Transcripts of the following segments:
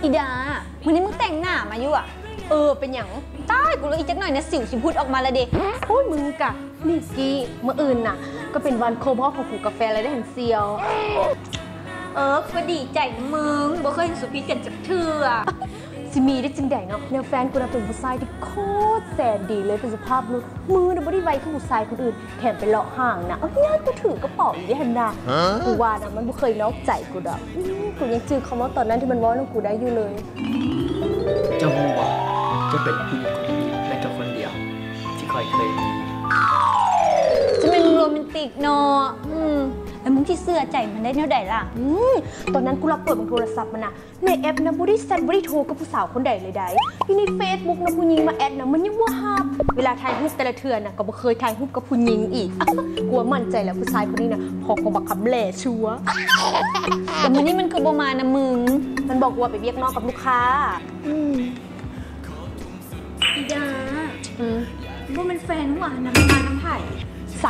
ອີດາ ມື້ນີ້ມຶງແຕ່ງໜ້າມາຢູ່ຫວາ? ເອີ ເປັນຫຍັງ? ຕາຍ ກູລະອີກຈັກໜ້ອຍນະ ສິວຊິພຸດອອກມາລະເດ. ໂອ້ຍ ມຶງກະ ນິກກີ້ ມື້ອື່ນນະ ກໍເປັນວັນຄົບຮອບຂອງກູກັບແຟນແລ້ວເດ້ຫັ້ນສ່ຽວ. ເອີ ກູກໍດີໃຈນຳມຶງ ບໍ່ເຄີຍເຫັນສູຜິດກັນຈັກເທື່ອ. ຊິມີໄດ້ຈັ່ງໃດເນາະ ແນວແຟນກູນະເປັນຜູ້ຊາຍທີ່ໂຄດແສນດີເລີຍ ເປັນສະພາບບຸລຸດ ມືນະບໍ່ໄດ້ໄວຄືຜູ້ຊາຍຄົນອື່ນ ແຖມໄປເລາະຫ້າງນະ ເອົາຍາດກໍຖືກະເປົາອີກເດ້ຫັ້ນນະ. ກູວ່ານະ ມັນບໍ່ເຄີຍນອກໃຈກູດອກ. ອືມ ກູຍັງຈື່ຄຳເວົ້າຕອນນັ້ນທີ່ມັນເວົ້ານຳກູໄດ້ຢູ່ເລີຍ. ເຈົ້າຮູ້ບໍ່ ເຈົ້າເປັນຜູ້ຍິງຄົນນີ້ແມ່ນແຕ່ຄົນດຽວທີ່ຂ້ອຍເຄີຍມີ. ຈະແມ່ນໂຣແມນຕິກເນາະ. ອືມ ແລ້ວມຶງຊິເຊື່ອໃຈມັນໄດ້ແນວໃດລະ? ອືມ ຕອນນັ້ນກູລັກເປີດເບິ່ງໂທລະສັບມັນນະ ໃນແອັບນະ ບໍ່ໄດ້ແຊັດ ບໍ່ໄດ້ໂທກັບຜູ້ສາວຄົນໃດເລີຍໃດ໋. ຢູ່ໃນເຟສບຸກນະ ຜູ້ຍິງມາແອັດນະ ມັນຍັງບໍ່ຮັບ. ເວລາຖ່າຍຮູບແຕ່ລະເທື່ອນະ ກໍບໍ່ເຄີຍຖ່າຍຮູບກັບຜູ້ຍິງອີກ. ກູວ່າໝັ້ນໃຈແລ້ວ ຜູ້ຊາຍຄົນນີ້ນະ ພໍກວ່າບັກຄຳແຫຼຊົ່ວ. ແຕ່ມື້ນີ້ມັນຄືບໍ່ມານຳມຶງ? ມັນບອກກູວ່າໄປວຽກນອກກັບລູກຄ້າ. ອືມ ອີດາ. ອືມ ບໍ່ແມ່ນແຟນຫວານະ ມານຳໃຜ? ໃສ?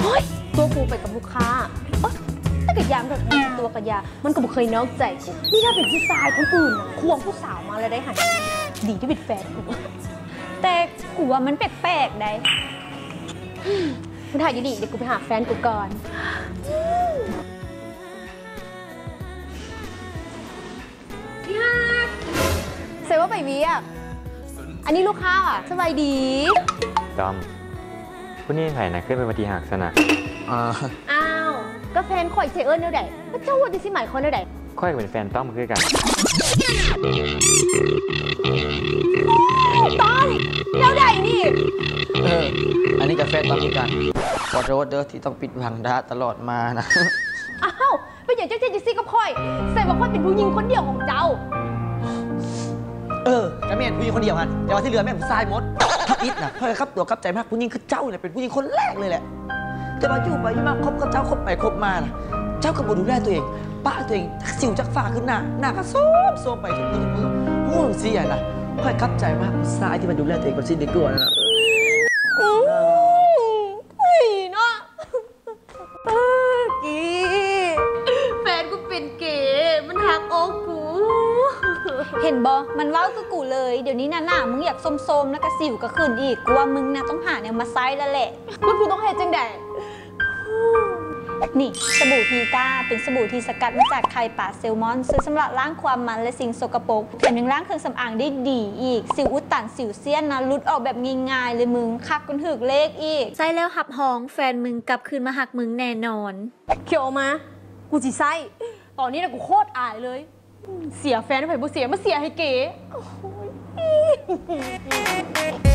ໂອ້ຍ ຕົວະກູໄປກັບລູກຄ້າ. ໂອ້ຍ ແຕ່ກະຢ່າເຖາະ ຕົວະກະຢ່າ ມັນກໍບໍ່ເຄີຍນອກໃຈກູ. ນີ້ຖ້າເປັນຜູ້ຊາຍຄົນອື່ນນະ ຄວງຜູ້ສາວມາແລ້ວໄດ໋ຫັ້ນ. ດີທີ່ເປັນແຟນກູ. ແຕ່ກູວ່າມັນແປກໆໃດ໋. ມຶງຖ້າຢູ່ນີ້ ດຽວກູໄປຫາແຟນກູກ່ອນ. ທີ່ຮັກ ໃສ່ວ່າໄປວຽກ. ອັນນີ້ລູກຄ້າຫວາ? ສະບາຍດີ. ຕ້ອມ ຜູ້ນີ້ໃຜນະ ຄືເປັນວ່າທີ່ຮັກຊັ້ນນະ? ອ້າວ ກໍແຟນຂ້ອຍ ຊິເອີ້ນແນວໃດ? ແລ້ວເຈົ້າວ່າຈັ່ງຊີ້ໝາຍຄວາມແນວໃດ? ຂ້ອຍກໍເປັນແຟນຕ້ອມຄືກັນ. ຕ້ອມ ແນວໃດນີ້? ເອີ ອັນນີ້ກໍແຟນຕ້ອມຄືກັນ. ຂໍໂທດເດີທີ່ຕ້ອງຜິດຫວັງດາຕະຫຼອດມານະ. ອ້າວ ເປັນຫຍັງເຈົ້າເຮັດຈັ່ງຊີ້ກັບຂ້ອຍ? ໃສ່ວ່າຂ້ອຍເປັນຜູ້ຍິງຄົນດຽວຂອງເຈົ້າ. ເອີ ກະແມ່ນຜູ້ຍິງຄົນດຽວຫັ້ນ ແຕ່ວ່າທີ່ເຫຼືອແມ່ນຜູ້ຊາຍໝົດ. ທຳອິດນະ ຂ້ອຍກໍກັບຕົວກັບໃຈມາຮັກຜູ້ຍິງຄືເຈົ້ານີ້ແຫຼະ ເປັນຜູ້ຍິງຄົນແລກເລີຍແຫຼະ. ແຕ່ວ່າຢູ່ໄປຢູ່ມາ ຄົບກັບເຈົ້າ ຄົບໄປຄົບມານະ ເຈົ້າກໍບໍ່ດູແລຕົວເອງ ປະຕົວເອງ ສິວຈັກຟ້າຂຶ້ນໜ້າ ໜ້າກໍໂຊມໂຊມໄປທຸກມື້ທຸກມື້. ຮູ້ຈັ່ງຊີ້ຫັ້ນນະ ຂ້ອຍກັບໃຈມາຮັກຜູ້ຊາຍທີ່ມັນດູແລຕົວເອງແບບຊີ້ດີກວ່ານະ. ອືມ ເອີຍເນາະ. ເອີ ກີ້ ແຟນກູເປັນເກ ມັນຫັກອົກກູ. ເຫັນບໍ່ ມັນເວົ້າຄືກູເລີຍ. ດຽວນີ້ນະ ໜ້າມຶງຢາກໂຊມໆ ແລ້ວກະສິວກະຂຶ້ນອີກ. ກູວ່າມຶງນະຕ້ອງຫາແນວມາໃຊ້ແລ້ວແຫຼະ. ແລ້ວກູຕ້ອງເຮັດຈັ່ງໃດ? ນີ້ ສະບູພີຕ້າ ເປັນສະບູທີ່ສະກັດມາຈາກໄຂ່ປາແຊລມອນ ຊ່ວຍຊຳລະລ້າງຄວາມມັນ ແລະ ສິ່ງສົກກະປົກ. ແຖມຍັງລ້າງເຄື່ອງສຳອາງໄດ້ດີອີກ. ສິວອຸດຕັນ ສິວ ເຊຍນະ ຫຼຸດອອກແບບງ່າຍໆເລີຍມຶງ. ຄັກຈົນຖືກເລກອີກ. ໃຊ້ແລ້ວຮັບຮອງ ແຟນມຶງກັບຄືນມາຮັກມຶງແນ່ນອນ. ຂຽວອອກມາ ກູຊິໃຊ້. ຕອນນີ້ນະ ກູໂຄດອາຍເລີຍ. ເສຍແຟນໃຜບໍ່ເສຍ ມາເສຍໃຫ້ເກ. ໂອ້ຍ.